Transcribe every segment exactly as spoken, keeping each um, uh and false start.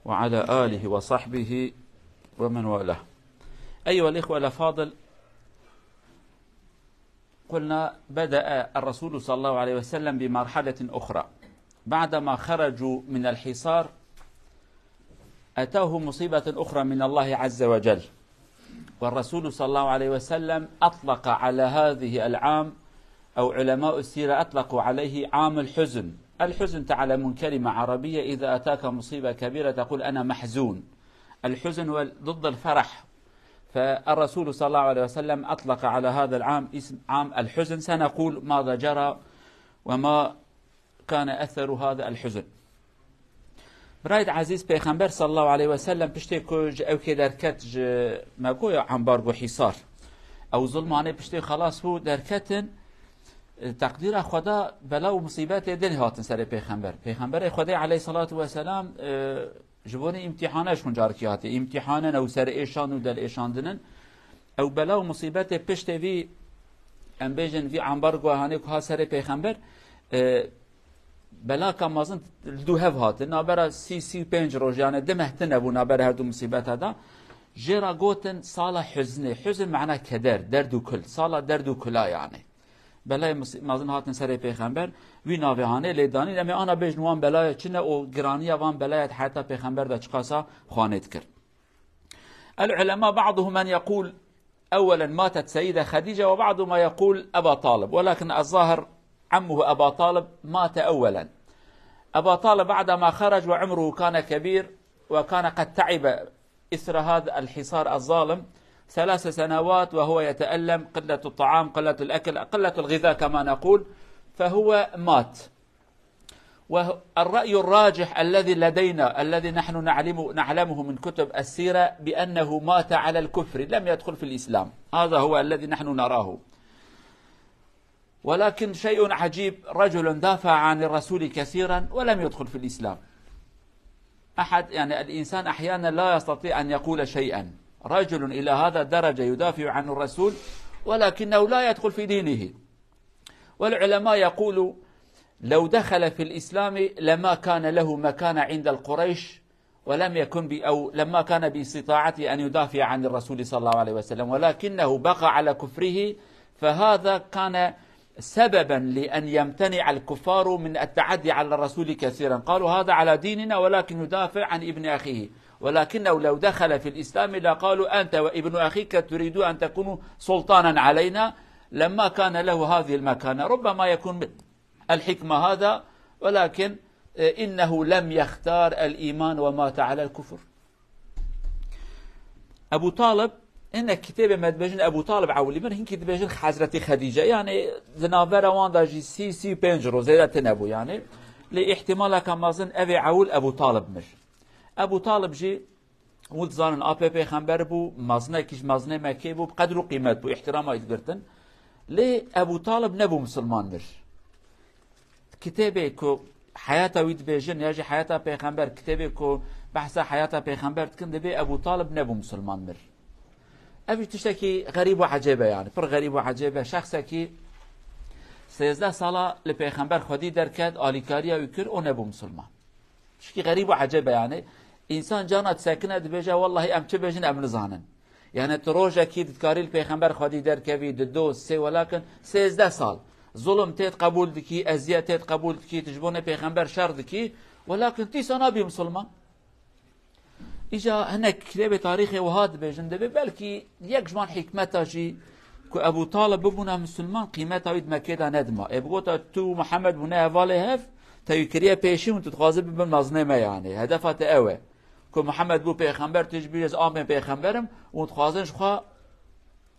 وعلى آله وصحبه ومن والاه. أيها الإخوة الأفاضل، قلنا بدأ الرسول صلى الله عليه وسلم بمرحلة أخرى. بعدما خرجوا من الحصار، أتاهم مصيبة أخرى من الله عز وجل. والرسول صلى الله عليه وسلم أطلق على هذه العام، أو علماء السيرة أطلقوا عليه عام الحزن. الحزن، تعلمون، كلمة عربية، إذا أتاك مصيبة كبيرة تقول: "أنا محزون". الحزن هو ضد الفرح. فالرسول صلى الله عليه وسلم أطلق على هذا العام اسم عام الحزن. سنقول ماذا جرى وما كان أثر هذا الحزن. Birayê ezîz, Pêxember sallallahu aleyhi ve sellem piştê ku ji ewkê derket, ji me goya ambargo, hîsar, ew zulmanê piştê xelas bû, derketin, e, teqdîra Xweda, bela û musîbetê din hatin serê Pêxember. Pêxemberê Xwedê aleyhissalatu vesselam, e, ji bo nî îmtîhane ji hûn carekî hatiye. Îmtîhanen ew serêşan û delêşandinin. Ew bela û musîbetê piştê vî, em bêjin, vî ambargo hanê ku ha serê Pêxember, e, belaka mezin li dû hev hatin. Nabera sî, sî û pênc roj, yani di meh tine bû nabera her du musîbeta da. Jê re gotin sala huznê. Huzn mana keder, derd û kul. Sala derd û kula yani. Belayê mis-, mezin hatin serê Pêxember, wî navê hanê lê danîn. Em ê ana bêjin wan belaya çi ne û giraniya van belaya di heyata Pêxember de çiqasa xwanê dikir. العلماء بعضهم من يقول: أولا ماتت سيدة خديجة، وبعض ما يقول أبا طالب، ولكن الظاهر عمه أبا طالب مات أولا. أبا طالب بعدما خرج وعمره كان كبير، وكان قد تعب إثر هذا الحصار الظالم، ثلاث سنوات وهو يتألم، قلة الطعام، قلة الأكل، قلة الغذاء كما نقول، فهو مات. والرأي الراجح الذي لدينا، الذي نحن نعلم-، نعلمه من كتب السيرة، بأنه مات على الكفر، لم يدخل في الإسلام. هذا هو الذي نحن نراه. ولكن شيء عجيب، رجل دافع عن الرسول كثيرا ولم يدخل في الإسلام. أحد، يعني، الإنسان أحيانا لا يستطيع أن يقول شيئا. رجل إلى هذا الدرجة يدافع عن الرسول، ولكنه لا يدخل في دينه. والعلماء يقولوا: لو دخل في الإسلام لما كان له مكانة عند القريش، ولم يكن ب-، أو لما كان باستطاعته أن يدافع عن الرسول صلى الله عليه وسلم، ولكنه بقى على كفره، فهذا كان سببا لأن يمتنع الكفار من التعدي على الرسول كثيرا. قالوا: هذا على ديننا، ولكن يدافع عن ابن أخيه، ولكنه لو دخل في الإسلام لقالوا: أنت وابن أخيك تريدون أن تكونوا سلطانا علينا، لما كان له هذه المكانة. ربما يكون الحكمة هذا، ولكن، آه، إنه لم يختار الإيمان ومات على الكفر. Ebu Talib, hinek kitêbê me dibêjin Ebu Talib ewilî mir, hinkî dibêjin Hezretî Xedîce. Yani di navbera wan de jî sî, sî û pênc roj zêde tine bû yani. Lê îhtimaleke mezin ev ê ewil Ebu Talib mir. Ebu Talib jî, hûn dizanin, apê Pêxember bû, mezinekî ji mezinê Mekkê bû, bi qedr û qîmet bû, îhtirama wî digirtin. Lê Ebu Talib nebû misilman mir. Kitêbê ku heyata wî dibêjin, ya jî heyata Pêxember, kitêbê ku behsa heyata Pêxember dikin, dibê Ebu Talib nebû misilman mir. Ev jî tiştekî xerîb û ecêb e yani, pir xerîb û ecêb e. Şexsekî sêzdeh sala li Pêxember xwedî derket, alîkariya wî kir û nebû misilman. Tişkî xerîb û ecêb e yani. Însan cana disekine dibêje, wellahî em çi bêjin em nizanin. Yani tu rojekî dikarî li Pêxember xwedî derkevî, di do, sê, welakin sêzdeh sal zulm têt qebûl dikî, eziyet têt qebûl dikî, tu ji bo ne Pêxember şer dikî, welakin dîsa nabî misilman. Îca hinek kitêbê tarîxê wiha dibêjin, dibê belkî yek ji van hikmeta jî ku Ebû Talib bibûna misilman, qîmeta wî di Mekkê de nedima. Ê bigota tu û Mihemed bûne hevalê hev, te wî kiriye pêşî û tu dixwaze bibin mezinê me yani. Hedefa te ew e. Ku Mihemed bû pêxember, tu jî bî ez amê pêxember im û dixwazin ji xwe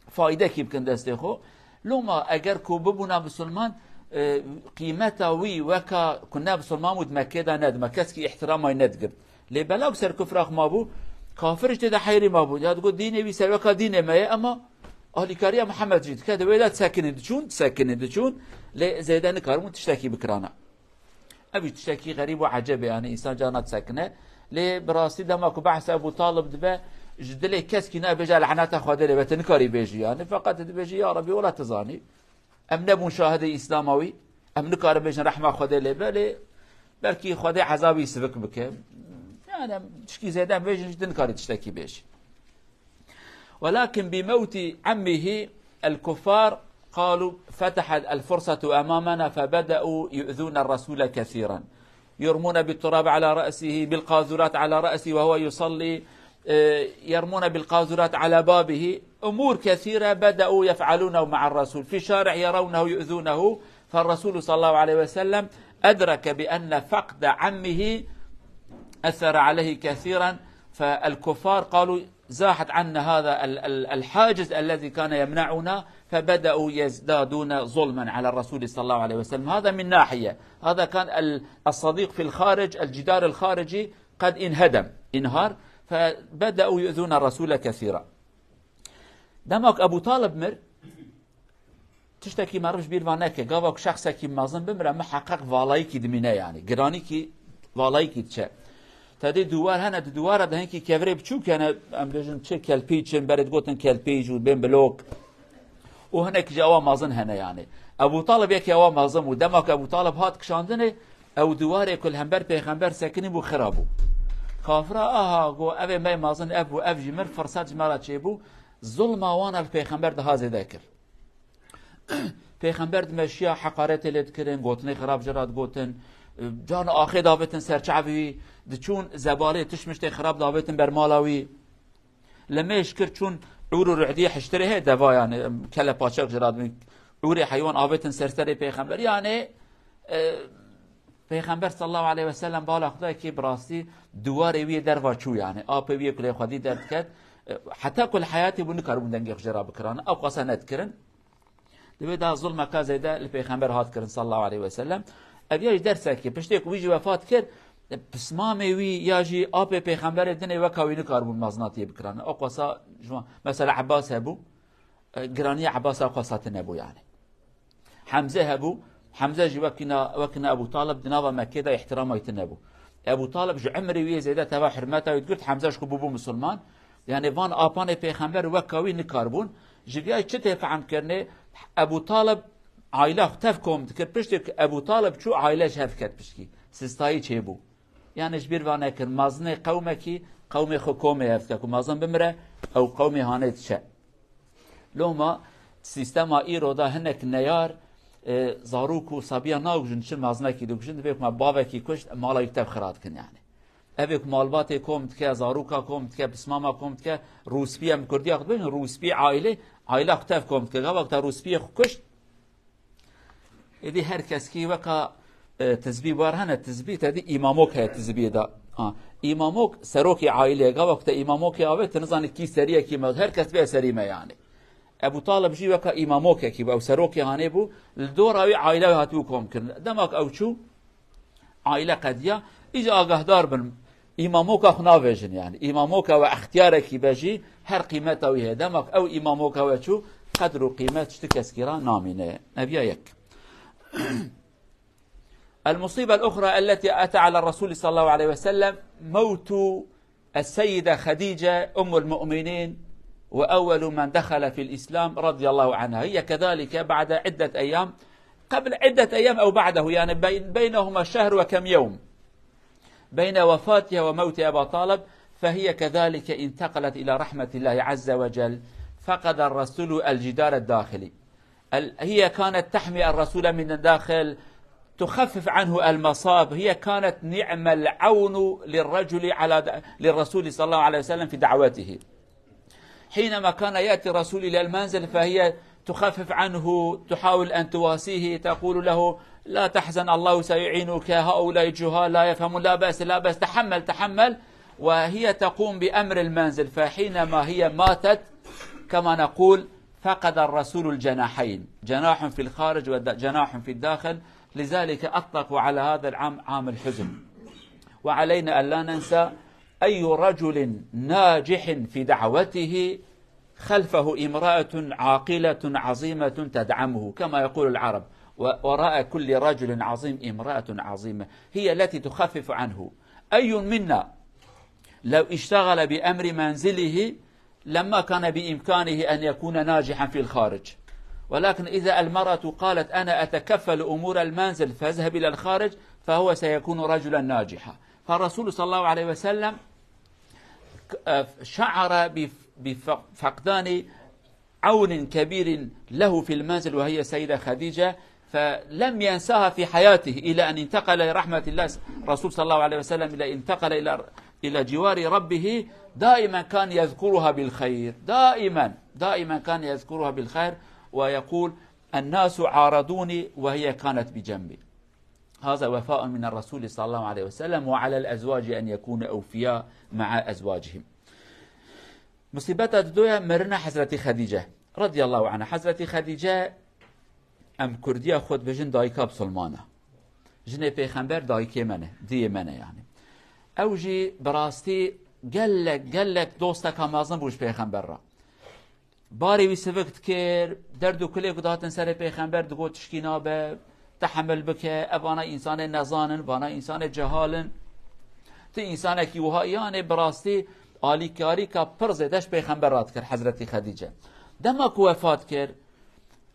faydekî bikin destê xwe. Loma eger ku bibûna misilman, e, qîmeta wî weka ku ne misilman bû di Mekkê de nedima, keskî îhtirama wî nedigirt. Lê bela ku ser kufra xwe mabû, kafir jî tê de heyrî mabû. Ya digot dînê wî ser weka dînê me ye, ema alîkariya Mihemed jî dike, di wê de disekinî diçûn, disekinî diçûn, lê zêde nikaribûn tiştekî bikirana. Ev jî tiştekî xerîb û ecêb e, yani însan carna disekine. Lê bi rastî dema ku behsa Ebû Talib dibe, ji dilê keskî nabêje, "Leneta Xwedê lê be", te nikarî bêjî yani. Feqet dibêjî, "Ya Rebî, wela tu zanî. Em nebûn şahidê Îslama wî. Em nikarin bêjin rehma Xwedê lê be, lê belkî Xwedê ezabî sivik bike." Yani, tişkî zêde em bêjin, jî din karî tiştekî bêjî. ولكن بموت عمه الكفار قالوا: فتحت الفرصة أمامنا، فبدأوا يؤذون الرسول كثيرا، يرمون بالتراب على رأسه، بالقاذورات على رأسه وهو يصلي، آه، يرمون بالقاذورات على بابه، أمور كثيرة بدأوا يفعلونه مع الرسول، في الشارع يرونه يؤذونه، فالرسول صلى الله عليه وسلم أدرك بأن فقد عمه أثر عليه كثيرا، فالكفار قالوا: زاحت عنا هذا ال-، ال-، الحاجز الذي كان يمنعنا، فبدأوا يزدادون ظلما على الرسول صلى الله عليه وسلم. هذا من ناحية، هذا كان ال-، الصديق في الخارج، الجدار الخارجي قد انهدم، انهار، فبدأوا يؤذون الرسول كثيرا. Demek Ebu Talib mir, tiştekî meriv ji bîr ve neke. Gava ku şexsekî mezin bimire, miheqeq valayîkî dimîne yani. Giranîkî valayîkî diçe. Tedê dûwar hene, di dûwara de hinkî kevirê biçûk hene, em bêjin çi kelpîç in, berê digotin kelpîç û bên blok. Û hinek ji ewa mezin hene yani. Ebu Talib yekî ewa mezin bû. Dema ku Ebu Talib hat kişandinê, ew dûwarê ku li hember pêxember sekinî bû, xira bû. Kafira aha got, ev ê me mezin ev bû, ev jî mir, firset ji me re çêbû. Zulma wan li pêxember daha zêde kir. Pêxember dimeşiya heqaretê lê dikirin, gotinê xirab ji re digotin, can axê davêtin ser çavê wî, diçûn zebalê tişt miştê xirab davêtin ber mala wî. Lemêj kir çûn ûr û ru'diyê hiştirê heye deva yani, em, kele paçak ji re dibin, ûrê heywan avêtin ser serê pêxember. Yani, e, Pêxember sallallahu aleyhi ve sellem bala Xwedayê kê bi rastî dûwarê wî yê derva çû yani. Apê wî yê ku lê xwedî derdiket. E, heta ku li heyatê bû nikaribûn dengê xwe jê re bikiran. Ew qasa nedikirin. Divê da zulmeka zêde li Pêxember hat kirin sallallahu aleyhi ve sellem. Ev ya jî dersekê. Piştê ku wî jî wefat kir, e, pismamê wî ya jî apê Pêxemberê dinê weka wî nikaribûn mezinatiyê bikiran. Ew qasa ji wan, mesela Ebbas hebû. E, giraniya Ebasa xwe sate nebû yani. Hemze hebû, Hemze jî wekîna, wekîna Ebu Talib di nava Mekkê de îhtirama wî tune bû. Ebu Talib ji emrê wî yê zêde teva hurmeta wî digirt, Hemze ji xwe bûbû misilman. Yani van apanê pêxember weka wî nikarbûn. Ji viyayî çi tê fehm kirinê? Ebu Talib aîla xwe tev kom dikir. Piştê ku Ebu Talib çû, aîle ji hev ket pişkî. Sistayî çêbû. Yani ji bîr ve nekin, mezinê qewmekî, qewmê xwe komê hev dike. Ku mezin bimire, ew qewmê hanê diçe. Loma sîstema îro da hinek neyar, e, zarok û sabiya nakujin, çi mezinekî dikujin, divê ku me bavekî kuşt, mala wî tev xira dikin yani. Ev ê ku malbatê kom dike, zaroka kom dike, pismama kom dike, rûspî em kurdiya xwe dibêjin, rûspî aîlê, aîla xwe tev kom dike. Gava ku te rûspiyê xwe kuşt, Êdî her keskî weka, e, tizbî bar hene, tizbî te dî îmamok heye tizbiyê de. Ha, îmamok serokê aîlê ye. Gava ku te îmamokê avê, tu nizanî kî serî ye, kî me. Her kes bê serî me yani. Ebu Talib jî weka îmamokekî bû, ew serokê hanê bû, li dora wî aîle wî hatibû kom kirin. Dema ku ew çû, aîle qediya, îca agahdar bin. Îmamoka xwe navêjin yani. Îmamoka we extiyarekî be jî her qîmeta wî heye. Dema ku ew îmamoka we çû, qedr û qîmet ji tu keskî re namîne. Ev ya yek. المصيبة الأخرى التي أتى على الرسول صلى الله عليه وسلم موت السيدة خديجة أم المؤمنين وأول من دخل في الإسلام رضي الله عنها. هي كذلك بعد عدة أيام، قبل عدة أيام أو بعده، يعني بين-، بينهما شهر وكم يوم. بين وفاتها وموت أبا طالب، فهي كذلك انتقلت إلى رحمة الله عز وجل، فقد الرسول الجدار الداخلي. ال-، هي كانت تحمي الرسول من الداخل، تخفف عنه المصاب، هي كانت نعم العون للرجل على د-، للرسول صلى الله عليه وسلم في دعوته. حينما كان يأتي الرسول إلى المنزل فهي تخفف عنه، تحاول أن تواسيه، تقول له: "لا تحزن، الله سيعينك، هؤلاء جهال لا يفهمون، لا بأس، لا بأس، تحمل، تحمل." وهي تقوم بأمر المنزل، فحينما هي ماتت، كما نقول، فقد الرسول الجناحين، جناح في الخارج وجناح في الداخل، لذلك أطلقوا على هذا العام عام الحزن. وعلينا أن لا ننسى أي رجل ناجح في دعوته خلفه امرأة عاقلة عظيمة تدعمه، كما يقول العرب: "و-، وراء كل رجل عظيم امرأة عظيمة"، هي التي تخفف عنه. أي منا لو اشتغل بأمر منزله لما كان بإمكانه أن يكون ناجحا في الخارج. ولكن إذا المرأة قالت: "أنا أتكفل أمور المنزل، فاذهب إلى الخارج"، فهو سيكون رجلا ناجحا. الرسول صلى الله عليه وسلم شعر بفقدان عون كبير له في المنزل وهي سيدة خديجة، فلم ينساها في حياته إلى أن انتقل إلى رحمة الله، الرسول صلى الله عليه وسلم إلى انتقل إلى إلى جوار ربه، دائما كان يذكرها بالخير، دائما دائما كان يذكرها بالخير، ويقول: الناس عارضوني وهي كانت بجنبي. هذا وفاء من الرسول صلى الله عليه وسلم، وعلى الأزواج أن يكونوا أوفياء مع أزواجهم. Musîbeta didoya mirina Hezretî Xedîce radîyallahu anha. Hezretî Xedîce, em kurdiya xwe dibêjin dayika bisilmana. Jinê pêxember dayikê me ne, diyê me ne yani. Ew jî bi rastî gelek, gelek dosteka mezin bû ji pêxember re. Barê wî sivik dikir, derd û kulê ku dihatin serê pêxember digot tişkî nabe, tehemil bike, evana însanê nezan in, vana însanê cehal in. Ti însanekî wiha yanê bi rastî alîkarîka pir zêde ji pêxember re dikir Hezretî Xedîce. Dema ku wefat kir,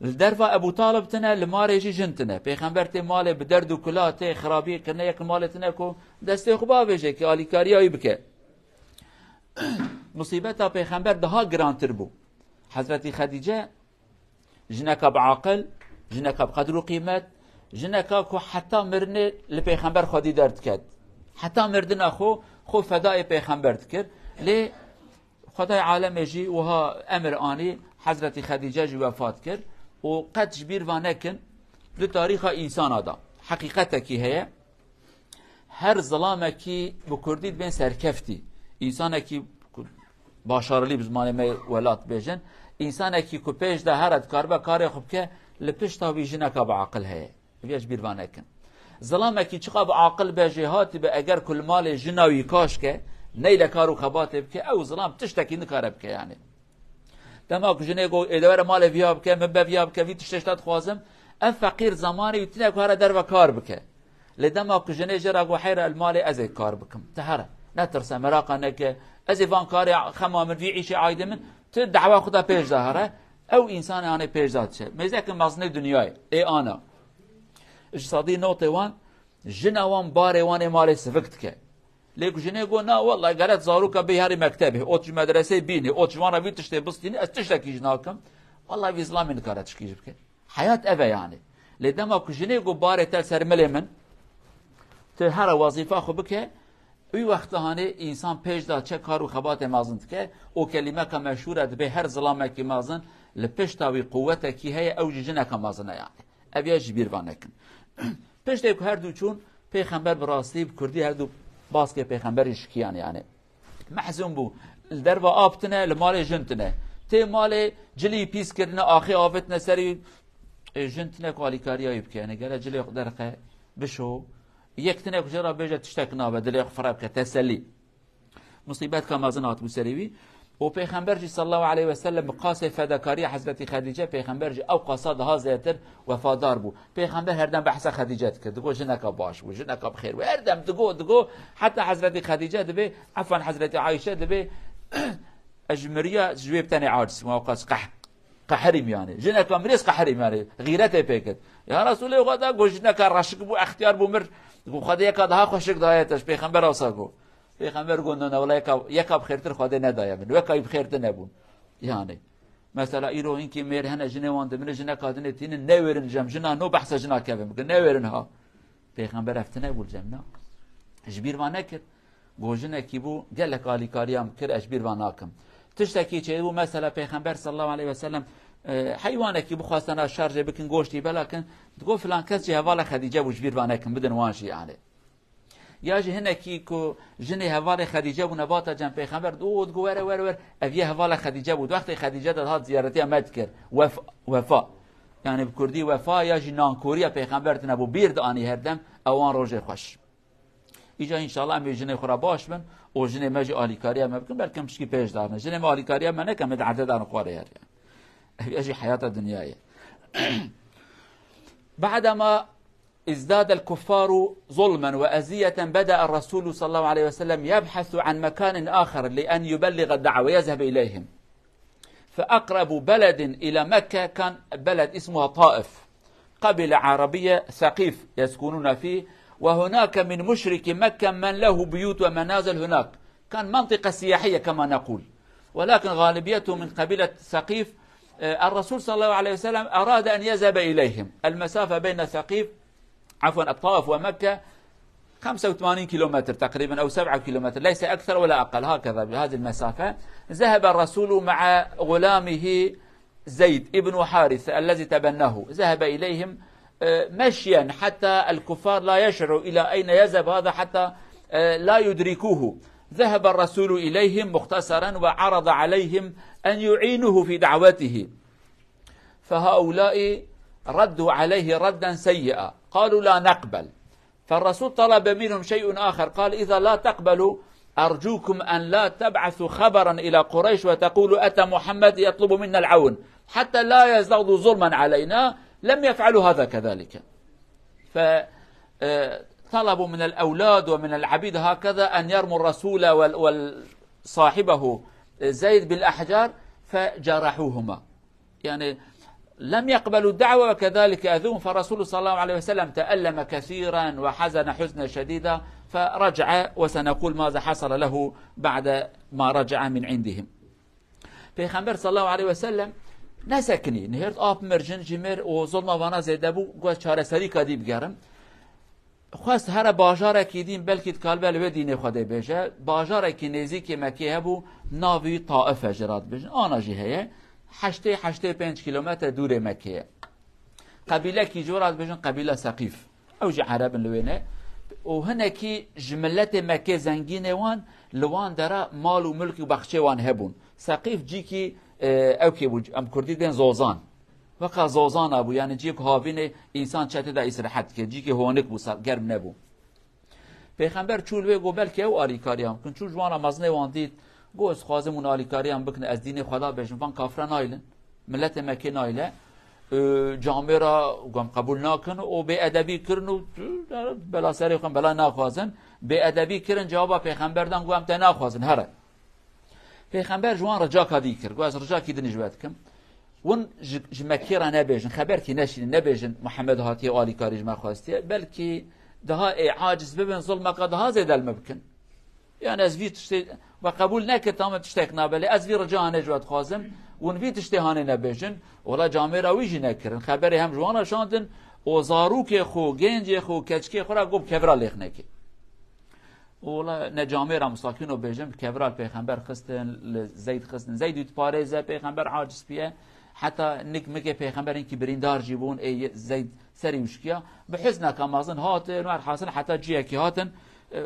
li derva Ebû Talib tine, li malê jî jin tine. Pêxember tê malê bi derd û kula tê xirabiyê kirine, yek li malê tine ku destê xwe bavêje, ki alîkariya wî bike. Musîbeta pêxember daha girantir bû. Hezretî Xedîce jineka bi aqil, jineka bi qedr û qîmet, jineka ku heta mirinê li pêxember xwedî derdiket. Heta mirdina xwe, xwe fedayê pêxember dikir. Lê Xwedayê alemê jî wiha emir anî, Hezretî Xedîce jî wefat kir û qet ji bîr va nekin, di tarîxa însana de heqîqetekî heye. Her zilamekî bi kurdî dibên serkeftî, însanekî ku başarılî bi zimanê me welat bêjin, însanekî ku pêş de here dikaribe karê xwe bike, li pişta wî jineka bi aqil heye. Ev ya ji bîr va nekin. Zilamekî çiqa bi aqil be jêhatî be, eger ku li malê jina wî kaş ke, neyle kar û xebatê bike, ew zilam tiştekî nikare bike yani. Dema ku jinê got, ê de were malê viya bike, min be viya bike, vî tiştê ji te dixwazim, ev feqîr zemanê wî tine ku here derve kar bike. Lê dema ku jinê jê re got, heyra li malê ez ê kar bikim. Ti here, netirse, meraqa neke, ez ê van karê xema min, vî îşê aydê min, ti dawa xwe de pêş de here, ew însanê anê pêş de diçe. Mêzekin mezinê dinyayê, ê ana. Ji sedî notê wan, jina wan barê wan ê malê sivik dike. Lê ku jinê got, na, wellay, geret zaroka bê herî mektebê, ot ji medresê bînê, ot ji wan re vî tiştê bistînî, ez tiştekî ji nakim. Wellay, vî zilamê nikare tişkî ji bike. Heyat ev e yani. Lê dema ku jinê got, barê te ser milê min, tu here wezîfa xwe bike, wî wexta hanê însan pêş de çe kar û xebatê mezin dike, û kelîmeka meşhûr e, dibê her zilamekî mezin li pişta wî quwetekî heye, ew jî jineka mezin e yani. Ev ya ji bîr va nekin. Piştê ku her du çûn, pêxember bi rastî, bi kurdî her du baskê pêxemberî şikiyan yani. Mehzûn bû. Li derva ap tine, li malê jin tine. Tê malê cilî pîs kirine, axê avêtine serî, e, jin tine ku alîkariya wî bike. Yani gere cilê xwe derxe, bişo. Yek tine ku jê re bêje tiştek nabe, dilê xwe fire bike, teselî. Musîbetka mezin hatibû serê wî. Û Pêxember jî sallallahu aleyhi ve sellem bi qasê fedakariya Hezretî Xedîce, Pêxember jî ew qasa daha zêdetir wefadar bû. Pêxember her dem behsa Xedîce dikir. Digot, jineka baş bû, jineka bi xêr bû. Her dem digot, digot. Heta Hezretî Xedîce dibê, efan Hezretî Ayşe dibê, ez ji miriya ji wê bi tenê aciz bûm, ew qas qeh-, qehirîm yani. Jineka mirê ez qehirîm yani. Xîretê pê kir. Ya Resûlê Xweda, got, jineka reşik bû, extiyar bû, mir. Got, Xwedê yeka daha xweşik daye te, ji Pêxember awsa got. Pêxember got, "Na, na, wela yeka, yeka bi xêrtir Xwedê nedaye min. Weka wî bi xêrtir nebûn." Yani. Mesela îro hinkî mêr hene, jinê wan dimire, jineka dinê tînin, newêrin cem jina, no behsa jina kevin bikin, newêrin ha. Pêxember ev tine bû cem, na. Ji bîr van nekir. Got, jinekî bû, gelek alîkariya min kir, ez ji bîr van nakim. Tiştekî çêbû, mesela Pêxember sallallahu aleyhi ve sellem, e, heywanekî bixwastena şerjê bikin, goştî belakin, digot, filan kes jî hevala Xedîce bû, ji bîr van nekin, bidin wan jî yani. Ya jî hinekî ku jinê hevalê Xedîce bûne, vata cem Pêxember, û digo, "Were, were, were, ev yê hevala Xedîce bû." Wextê Xedîce de dihat ziyaretiya me dikir. Wef-, wefa. Yani bi kurdî wefa ya jî nankoriya Pêxember tine bû. Bîr dianî her dem, ewan rojê xweş. Îca înşallah em ê jinê xwe re baş bin û jinê me jî alîkariya me bikin, belkim pişkî pêş darine. Jinê me alîkariya me neke, me di erde darin xwarê her. Ev ya jî heyata dinyayê. بعدما ازداد الكفار ظلما وأذية، بدأ الرسول صلى الله عليه وسلم يبحث عن مكان آخر لأن يبلغ الدعوة، يذهب إليهم. فأقرب بلد إلى مكة كان بلد اسمها طائف، قبيلة عربية ثقيف يسكنون فيه، وهناك من مشرك مكة من له بيوت ومنازل هناك. كان منطقة سياحية كما نقول، ولكن غالبيته من قبيلة ثقيف. آه، الرسول صلى الله عليه وسلم أراد أن يذهب إليهم. المسافة بين ثقيف، عفوا، الطائف ومكة خمسة وثمانين كيلومتر تقريبا أو سبعة كيلومتر، ليس أكثر ولا أقل، هكذا بهذه المسافة. ذهب الرسول مع غلامه زيد ابن حارثة الذي تبناه، ذهب إليهم، آه، مشيا حتى الكفار لا يشعروا إلى أين يذهب هذا، حتى، آه، لا يدركوه. ذهب الرسول إليهم مختصرا وعرض عليهم أن يعينوه في دعوته، فهؤلاء ردوا عليه ردا سيئا، قالوا: "لا نقبل." فالرسول طلب منهم شيء آخر، قال: "إذا لا تقبلوا، أرجوكم أن لا تبعثوا خبرا إلى قريش وتقولوا: 'أتى محمد يطلب منا العون'، حتى لا يزدادوا ظلما علينا." لم يفعلوا هذا كذلك. ف، آه، طلبوا من الأولاد ومن العبيد هكذا أن يرموا الرسول وال-، وال-، صاحبه زيد بالأحجار فجرحوهما. يعني، لم يقبلوا الدعوة وكذلك أذوهم، فالرسول صلى الله عليه وسلم تألم كثيرا وحزن حزنا شديدا، فرجع، وسنقول ماذا حصل له بعد ما رجع من عندهم. Pêxember sallallahu aleyhi ve sellem nesekinî, nihêrt ap mirjin, ji mêr û zulma vana zêde bû, got çareserî kadî bigerim. Xwest here bajarekî dîn, belkî dikalibe li wê dînê Xwedê bêje. Bajarekî nêzîkî Mekê hebû, navî Taif e, ji ra dibêjin. Ana jî heye. Heştê, heştê pênc kîlometre dûrê Mekê ye. Qebîlekî ji ra dibêjin qebîla Seqîf. Ew jî Ereb in li wê ne. Û hinekî ji miletê Mekê zengînê wan, li wan dera mal û milk û baxçê wan hebûn. Seqîf cîkî, e, ewkê bû, em kurdî dên zozan. Weka zozana bû, yani cîyek havînê însan çetê de îsrehet dike, cîkê honik bû, ser-, germ nebû. Pêxember çû li wê, got, belkî ew alîkariyan bikin. Çû ji wan re mezinê wan dît, got, ez dixwazim hûn alîkariyan bikin, ez dînê Xweda bêjim, van kafira nayilin. Miletê Mekê nayile. Ee, camêra, got, em qebûl nakin û bêedebî kirin û bela serê xwe bela naxwazin. Bêedebî kirin, cewaba Pêxember dan, got, em te naxwazin, here. Pêxember ji wan ricaka dî kir. Got, ez ricakî din ji we dikim. Win ji, ji Mekkê re nebêjin, xeberkî neşînin, nebêjin Muhammed hatiye û alîkarî ji me xwestiye. Belkî daha ê aciz bibin, zulmeka daha zêde li min bikin. Yani ez vî tiştê we qebûl nekir, tamam, tiştek nabe, lê ez vî rica hanê ji we dixwazim. Win vî tiştê hanê nebêjin. Wela camêra wî jî nekirin. Xeberê hem ji wan re şandin û zarokê xwe, gencê xwe, keçikê xwe re got, bi kevira lêx neke. Wala ne camêra misakîno bêjim, kevra li Pêxember xistin, li Zeyd xistin. Zeyd wî diparêze, Pêxember aciz piye. Heta nik mikê Pêxember hinkî birîndar jî bûn, ê Zeyd serî wişkiya. Bi huzneka mezin hatin, werhasil heta ciyekî hatin, e,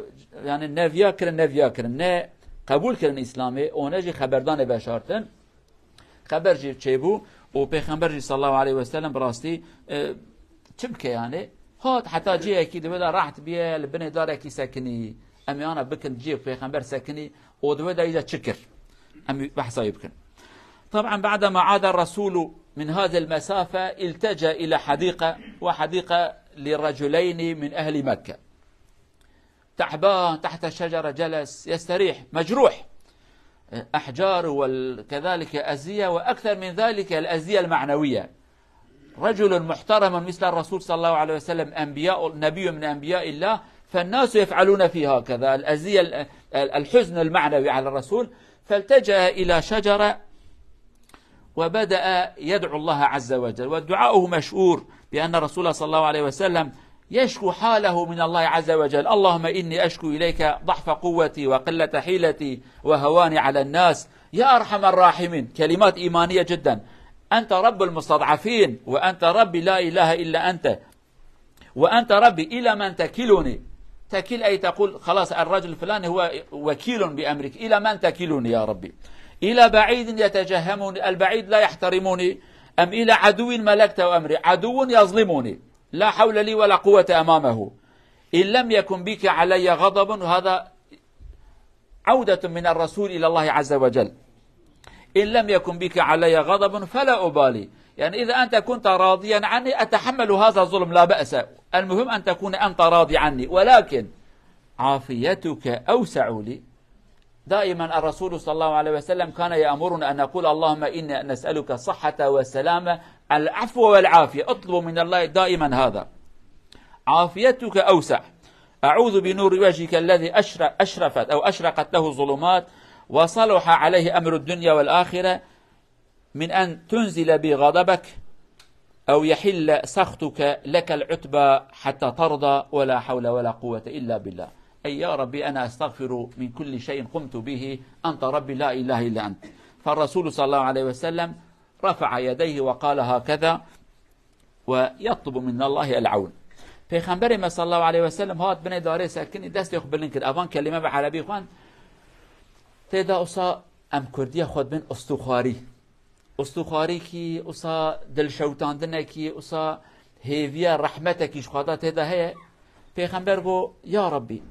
yani neviya kirin, neviya kirin. Ne qebûl kirin Îslamê, û ne jî xeberdanê veşartin. Xeber jî çêbû û Pêxember jî sallallahu aleyhi ve sellem bi rastî, e, çi bike yani? Hat heta cihekî di wê de rahat biye, li binê darekî sekinî. Em ê ana bikin cihê Pêxember sekinî û di wê de îca çi kir? Em behsa wî bikin. طبعا بعدما عاد الرسول من هذه المسافة التجأ إلى حديقة وحديقة لرجلين من أهل مكة. تعبان تحت الشجرة جلس يستريح، مجروح. أحجار وكذلك أذية، وأكثر من ذلك الأذية المعنوية. رجل محترم مثل الرسول صلى الله عليه وسلم، أنبياء، نبي من أنبياء الله، فالناس يفعلون فيه هكذا، الأذية، ال-، ال-، الحزن المعنوي على الرسول، فالتجأ إلى شجرة وبدأ يدعو الله عز وجل، ودعاؤه مشهور بأن الرسول صلى الله عليه وسلم يشكو حاله من الله عز وجل: "اللهم إني أشكو إليك ضعف قوتي وقلة حيلتي وهواني على الناس يا أرحم الراحمين". كلمات إيمانية جدا. "أنت رب المستضعفين، وأنت ربي لا إله إلا أنت". وأنت ربي إلى من تكلني؟ تكل أي تقول: خلاص، الرجل الفلاني هو وكيل بأمرك، إلى من تكلني يا ربي؟ إلى بعيد يتجهمني، البعيد لا يحترمني، أم إلى عدو ملكته أمري، عدو يظلمني، لا حول لي ولا قوة أمامه؟ إن لم يكن بك علي غضب، هذا عودة من الرسول إلى الله عز وجل. إن لم يكن بك علي غضب فلا أبالي. يعني إذا أنت كنت راضيا عني أتحمل هذا الظلم لا بأس، المهم أن تكون أنت راضي عني، ولكن عافيتك أوسع لي. دائما الرسول صلى الله عليه وسلم كان يأمرنا أن نقول: "اللهم إنا نسألك الصحة والسلامة، العفو والعافية". اطلبوا من الله دائما هذا. عافيتك أوسع. أعوذ بنور وجهك الذي أشر-، أشرفت أو أشرقت له الظلمات وصلح عليه أمر الدنيا والآخرة من أن تنزل بي غضبك أو يحل سخطك لك العتبى حتى ترضى ولا حول ولا قوة إلا بالله. أي يا ربي، أنا أستغفر من كل شيء قمت به، أنت ربي لا إله إلا أنت. فالرسول صلى الله عليه وسلم رفع يديه وقال هكذا ويطلب من الله العون. Pêxemberê me sallallahu aleyhi ve sellem hat binê darê sekinî, destê xwe bilind kir. Evan kelîme bi erebî xwend. Tê de wisa em kurdiya xwe dibin ustûxwarî. Ustûxwarîkî, wisa dilşewitandinekî, wisa hêviya rehmetekî ji xwe de tê de heye. Pêxember got, ya Rabbî,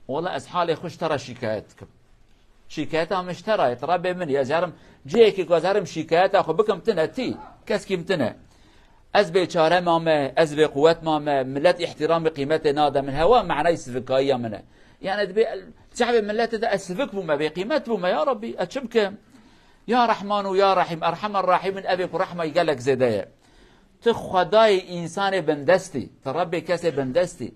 wela ez halê xwe ji te re şîkayet dikim. Şîkayeta min ji te re ye, tu Rabbê min î. Ez herim cihekî ku ez herim şîkayeta xwe bikim tine tî, keskî min tine. Ez bêçare mame, ez bêquwet mame, millet îhtîramê qîmetê nade min. Hewa manayê sivikayiya min e. Yani dibê el-, çavê milletê de ez sivik bûme, bêqîmet bûme, ya Rabbî, ez çi bikim? Ya Rehman û ya Rehîm, Erhemer Rahîmin, ev ê ku rehma wî gelek zêde ye. Tu Xwedayê însanê bindestî, tu Rebbê kesê bindestî.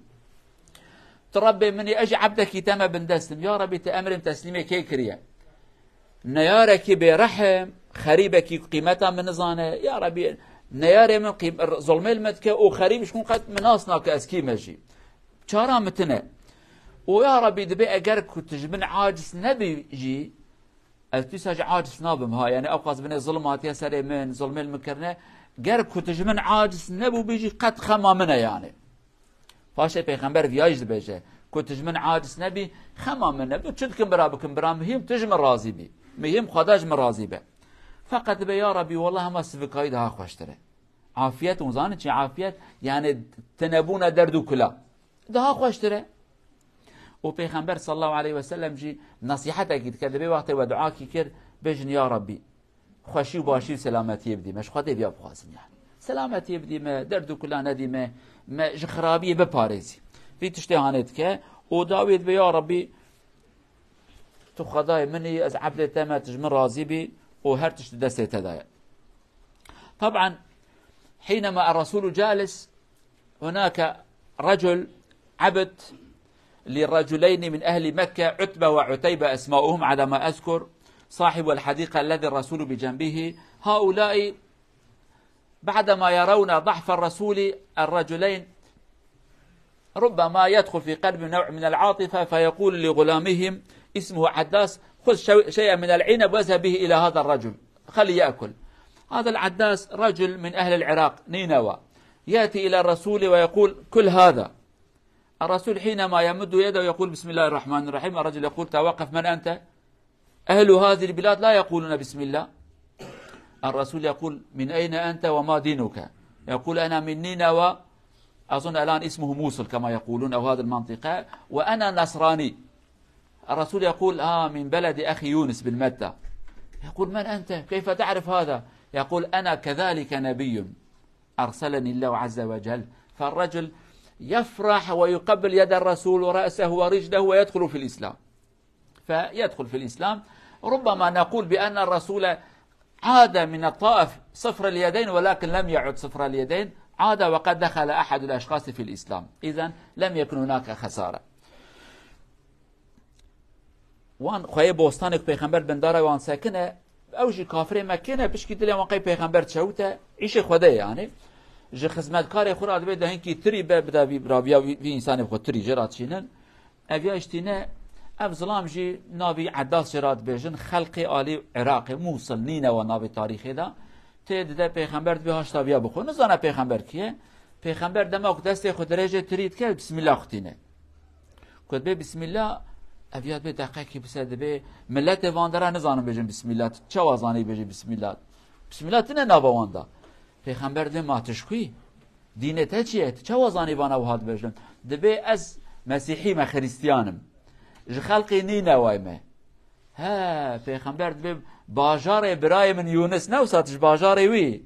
Tu Rebbê min î, ez jî ebdekî te me bindestim. Ya Rebbî, tu emrê min teslîmê kê kiriye? Neyarekî bêrehim, xerîbekî ku qîmeta min nizane. Ya Rebbî, neyarê min qîm-, zulmê li min dike û xerîb ji xwe qet min nas nake ez kî me jî. Çara min tine. Û ya Rebbî, dibê eger ku tu ji min aciz nebî jî, ez dîsa jî aciz nabim ha. Yani ew qas binê zulm hatiye serê min, zulmê li min kirine. Ger ku tu ji min aciz nebûbî jî qet xema min e yani. Paşê Pêxember viyayî jî dibêje, ku tu ji min aciz nebî, xema min e. Tu çi dikim bira bikim, bira muhîm tu ji min razî bî. Muhîm Xweda ji min razî be. Feqet dibe, ya Rebî, wela hema sivikayî daha xweştir e. Afiyet, hûn zanin çi afiyet? Yani tinebûna derd û kula. Daha xweştir e. Û Pêxember sallallahu aleyhi ve sellem jî nesîhetekî dike, dibê wextê we duakî kir, bêjin, ya Rebî, xweşî û başî û selametiyê bidî me. Ji Xwedê viya bixwazin yani. Selametiyê bidî me, derd û kula nedî me, me ji xirabiyê biparêzî. Vî tiştê hanê dike û dawiyê dibe, ya Rebbî, tu Xwedayê min î, ez ebdê te me, tu ji min razî bî û her tişt di destê te de ye. Taban, hînema er-Resûlu calis, هناك رجل عبد لرجلين من أهل مكة، عتبة وعتيبة أسماؤهم على ما أذكر، صاحب الحديقة الذي الرسول بجنبه. هؤلاء بعدما يرون ضعف الرسول، الرجلين ربما يدخل في قلب نوع من العاطفة، فيقول لغلامهم اسمه عداس: "خذ شو-، شيئا من العنب واذهب به إلى هذا الرجل، خليه يأكل." هذا العداس رجل من أهل العراق، نينوى، يأتي إلى الرسول ويقول: "كل هذا." الرسول حينما يمد يده يقول: "بسم الله الرحمن الرحيم"، الرجل يقول: "توقف، من أنت؟" أهل هذه البلاد لا يقولون بسم الله. الرسول يقول: "من أين أنت وما دينك؟" يقول: "أنا من نينوى"، أظن الآن اسمه موصل كما يقولون، أو هذه المنطقة، "وأنا نصراني". الرسول يقول: "آه، من بلد أخي يونس بالمتة". يقول: "من أنت؟ كيف تعرف هذا؟" يقول: "أنا كذلك نبي أرسلني الله عز وجل". فالرجل يفرح ويقبل يد الرسول ورأسه ورجله ويدخل في الإسلام. فيدخل في الإسلام. ربما نقول بأن الرسول عاد من الطائف صفر اليدين، ولكن لم يعد صفر اليدين، عاد وقد دخل أحد الأشخاص في الإسلام. إذن لم يكن هناك خسارة. Wan xweyê bostanê ku Pêxember bindara wan sekine, ew jî kafirê Mekkê ne, pişkî dilê wan qey Pêxember çewite, îşê Xwedê ye yani. Ji xizmetkarê xwe re dibê de hinkî tirî be, bida vî, raviya vî, vî însanê xwe tirî jê re çînin. Ev ya îştîne, ev zilam jî navî Eddas jê re dibêjin, xelqê alî Iraqê, Mûsil, Nînewe navê tarîxê de. Tê dide Pêxember dibê haşta viya bixwe. Nizane Pêxember kî ye? Pêxember dema ku destê xwe dirêjê tirî dike, Bismillah xwe tîne. Ku dibê Bismillah, ev ya dibê deqekî bise dibê, milletê van dera nizanin bêjin Bismillah. Tu çawa zanî bêjî Bismillah? Bismillah tine nava wan da. Pêxember dibê ma tu ji xwî? Dînê te çi ye? Tu çawa zanî vana wiha dibêjin? Dibê ez Mesîhî me, Xiristiyan im. Ji xelqê Nîneway me. He, Pêxember dibê bajarê birayê min Yûnis, ne wisa tu ji bajarê wî.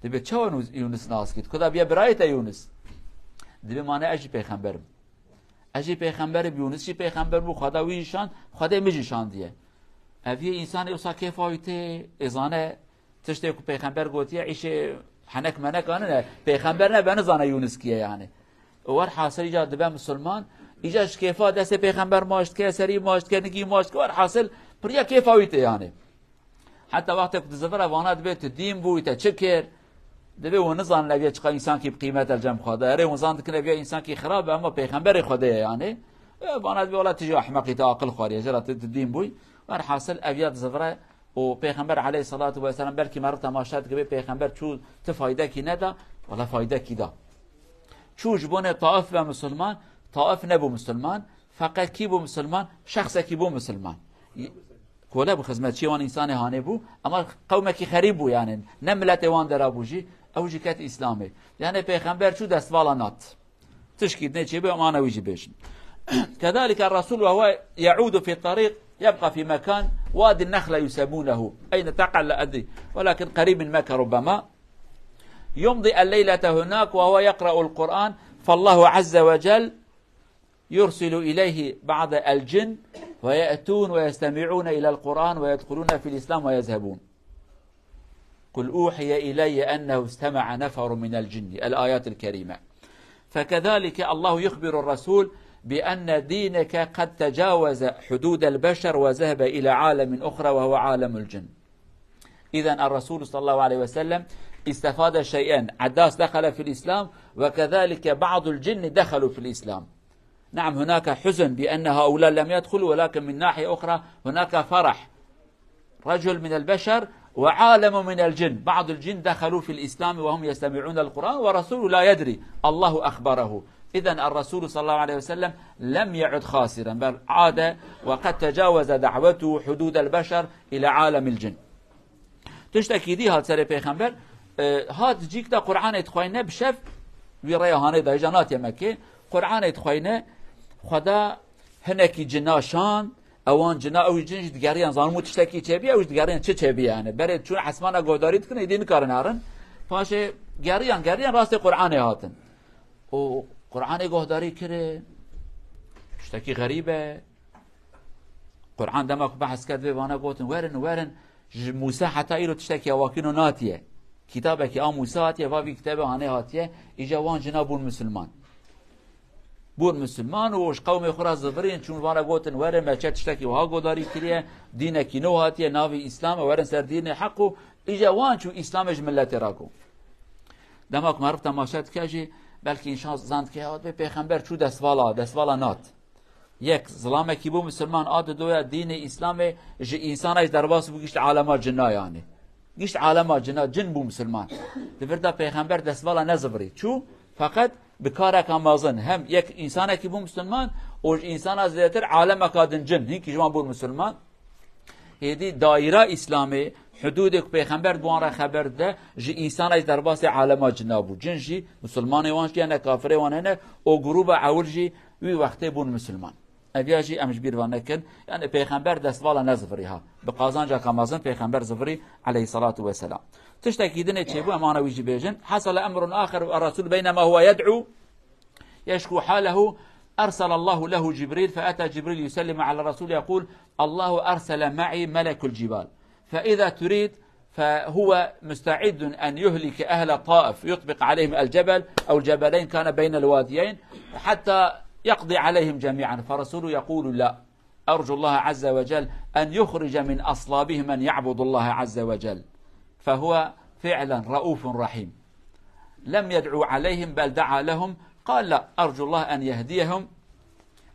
Dibê çawa Yûnis nas kî? Tu kuda biye birayê te Yûnis? Dibê mane ez jî Pêxember im. Ez jî Pêxember im, Yûnis jî Pêxember bû, Xweda wî jî şand, Xwedê min jî şandiye. Ev yê însanê wisa kêfa wî tê, ê zane tiştê ku Pêxember gotiye, îşê henek menek anine. Pêxember ne, be nizane Yûnis kî ye yani. Werhasil îca dibe misilman, îca ji kêfa destê pêxember maç dike, serî maç dike, nikî maç dike, werhasil piriya kêfa wî tê yanê. Heta wextê ku tu zivire vana dibê tu dîn bû, te çi kir? Dibê hûn nizanin ev ya çiqa însankî bi qîmet e li cem Xwedê. Erê hûn zan dikin ev ya însankî xirab e, ema pêxemberê Xwedê ye yanê. E, vana dibê wela tu jî ehmeqî, te aqil xwariye, jira tu, tu dîn bûyî. Werhasil ev ya dizivire û Pêxember aleyhissalatu vesselam belkî meriv temaşe dikibê, Pêxember çû ti faydekî neda, wela faydekî da. Çû ji bonê Taif be misilman, Taif nebû misilman, feqet kî bû misilman? Şexsekî bû misilman. Kole bû, xizmetçiyê wan însanê hanê bû, ema qewmekî xerîb bû yanê, ne miletê wan dera bû jî, ew jî ket Îslamê. Yanê Pêxember çû destvala nat. Tişkî dinê çêbû, em ana wî jî bêjin. كذلك الرسول وهو يعود في الطريق يبقى في مكان وادي النخلة يسمونه، أين تقع لا أدري، ولكن قريب من مكة ربما. يمضي الليلة هناك وهو يقرأ القرآن، فالله عز وجل يرسل إليه بعض الجن ويأتون ويستمعون إلى القرآن ويدخلون في الإسلام ويذهبون. قل أوحي إلي أنه استمع نفر من الجن، الآيات الكريمة. فكذلك الله يخبر الرسول بأن دينك قد تجاوز حدود البشر وذهب إلى عالم أخرى وهو عالم الجن. إذن الرسول صلى الله عليه وسلم استفاد شيئين، عداس دخل في الإسلام، وكذلك بعض الجن دخلوا في الإسلام. نعم، هناك حزن بأن هؤلاء لم يدخلوا، ولكن من ناحية أخرى هناك فرح. رجل من البشر وعالم من الجن، بعض الجن دخلوا في الإسلام وهم يستمعون القرآن ورسول لا يدري، الله أخبره. إذن الرسول صلى الله عليه وسلم لم يعد خاسرا، بل عاد وقد تجاوز دعوته حدود البشر إلى عالم الجن. Tiştekî dî hat serê pêxember, e, hat cîk de Qur'anê dixwayne bi şev, wî rêya hanê de, hêja natiye Mekkê, Qur'anê dixwayne, Xweda hinekî cina şand, ewan cina, ew cin jî digeriyan, zanimû tiştekî çêbî, ew jî digeriyan çi çêbî yani. Berê çûn esmana guhdarî dikin, êdî nikarin herin. Paşê geriyan, geriyan rastê Qur'anê hatin. Û Qur'anê guhdarî kirin, tiştekî xerîb e. Qur'an dema ku behs kir divê vana gotin, werin, werin, ji Mûsa heta îro tiştekî awakîno natiye. Kitabekî a Mûsa hatiye, va vî kitebe hanê hatiye, îca wan cina bûn misilman. Bûn misilman û ji qewmê xwe re zivirîn, çûn vana gotin, werin, me çe tiştekî wiha godarî kiriye, dînekî nû hatiye, navê Îslam e, werin ser dînê heq û îca wan çû Îslamê ji miletê re got. Dema ku meriv temaşe dike jî, belkî însan zan dike, ya vê pêxember çû destvala, destvala nat. Yek, zilamekî bû misilman, a didoya dînê Îslamê ji însana jî derbas bû, gişt alema cina yani. Gişt alema cina, cin bû misilman. Di vir de pêxember destvala nezivirî. Çû, feqet bi kareka mezin. Hem yek însanekî bû misilman û ji însana zêdetir alemeka din cin. Hinkî ji wan bûn misilman. Êdî daîra Îslamê, hudûdê ku pêxember bi wan re xeber dide, ji însana jî derbasê alema cina bû. Cin jî, misilmanê wan jî hene, kafirê wan hene, û grûba ewil jî wî wextê bûn misilman. Ev ya jî em ji bîr ve nekin. Yani pêxember destvala nezivirî ha. Bi qazancaka mezin pêxember zivirî aleyhissalatu vesselam. Tiştekî dinê çêbû, em ana wî jî bêjin. حصل أمر آخر الرسول بينما هو يدعو يشكو حاله، أرسل الله له جبريل، فأتى جبريل يسلم على الرسول يقول: الله أرسل معي ملك الجبال، فإذا تريد، فهو مستعد أن يهلك أهل الطائف، يطبق عليهم الجبل أو الجبلين كان بين الواديين حتى يقضي عليهم جميعا، فرسول يقول: لا، أرجو الله عز وجل أن يخرج من أصلابهم من يعبد الله عز وجل، فهو فعلا رؤوف رحيم. لم يدعو عليهم بل دعا لهم، قال: لا، أرجو الله أن يهديهم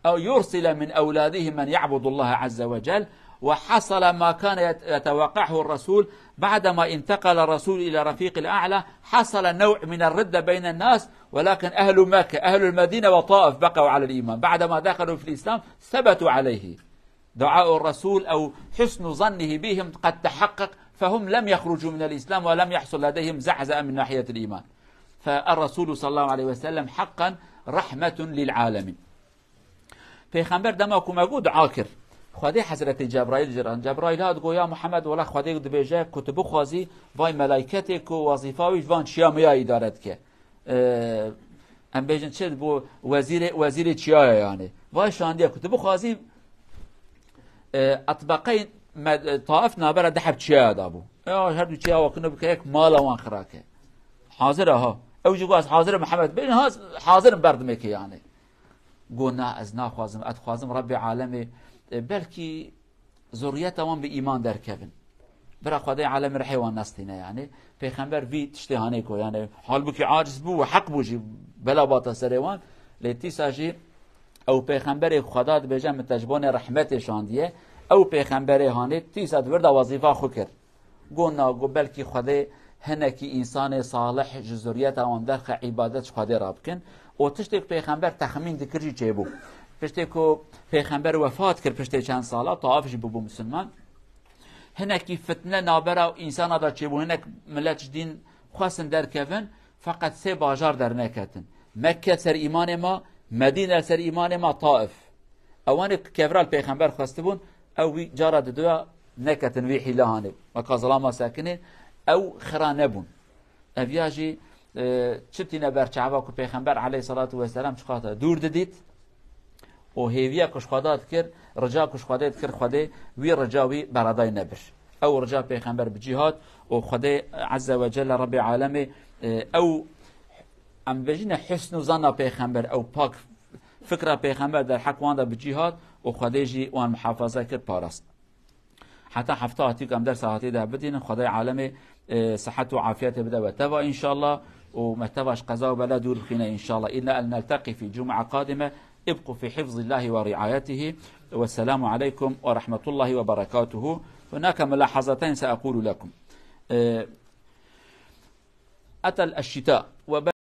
أو يرسل من أولادهم من يعبد الله عز وجل. وحصل ما كان يت-، يتوقعه الرسول بعدما انتقل الرسول إلى رفيق الأعلى، حصل نوع من الردة بين الناس، ولكن أهل مكة، أهل المدينة وطائف بقوا على الإيمان، بعدما دخلوا في الإسلام ثبتوا عليه. دعاء الرسول أو حسن ظنه بهم قد تحقق، فهم لم يخرجوا من الإسلام ولم يحصل لديهم زعزعة من ناحية الإيمان. فالرسول صلى الله عليه وسلم حقا رحمة للعالمين. Pêxember dema ku me got dua kir. Xwedê Hezretê Cebraîl jî re. Cebraîl hat got, ya Muhammed, wela Xwedê dibêje ku tu bixwazî, vay melayketê ku wezîfa wî ji van çiya me ya îdare dike. Ee, em bêjin çi, bo wezîrê, wezîrê çiya ye yani. Vay şandiye ku tu bixwazî, e, etbeqey me-, e, Taif navbera du heb çiyaya da bû. Ya her du çiya wakino bike yek, mala wan xirake. Hazir e ha. Ew jî got, "Ez hazir im Mihemed." Bêjin, "Ha, hazir im berdimê ke yani." Got, "Na, ez naxwazim, ez dixwazim Rebbê alemê, e, belkî zurriyeta wan bi îman derkevin. Bira Xwedê alemê rihê wan nestîne yani." Pêxember vî tiştê hanê got, yani halbûkî aciz bû û heq bû jî bela bata serê wan. Lê tîsa jî ew pêxemberê Xweda dibêje, "Min te ji bonê rehmetê şandiye." Ew pêxemberê hanê tîsa di vir de wezîfa xwe kir. Got, "Na, got belkî Xwedê hinekî însanê salih ji zuriyeta wan derxe îbadet ji Xwedê re bikin." Û tiştê ku pêxember texmîn dikir jî çêbû. Piştê ku pêxember wefat kir, piştê çend sala, Taif jî bûbû misilman. Hinekî fitne navbera însana de çêbû, hinek milet ji dîn xwestin derkevin, feqet sê bajar derneketin. Mekke ser îmanê ma, Medîne ser îmanê ma, Taif. Ewanê ku kevra li pêxember xwestibûn, ew wî cara diduya neketin vî hîle hanê. Weka zilama sekinê, ew xira nebûn. Ev ya jî, e, çi tîne ber çava ku pêxember aleyhissalatu vesselam çiqata dûr didît û hêviya ku ji Xweda dikir, rica ku ji Xwedê dikir, Xwedê wî rica wî beradayî nebir. Ew rica pêxember bi cî hat û Xwedê Azze ve Celle Rebbê alemê, e, ew, em bêjine husn û zanna pêxember, ew pak fikra pêxember derheq wan de bi cî hat û Xwedê jî wan muhafaza kir, parast. Heta hefta hatî ku em dersa hatî de bidînin, Xwedê alemê, e, sihet û afiyetê bide we teva înşallah û me teva ji qeza û bela dûr bixîne înşallah. إلى أن نلتقي في جمعة قادمة، ابقوا في حفظ الله ورعايته، والسلام عليكم ورحمة الله وبركاته. هناك ملاحظتين سأقول لكم. E, أتى الشتاء وبدأ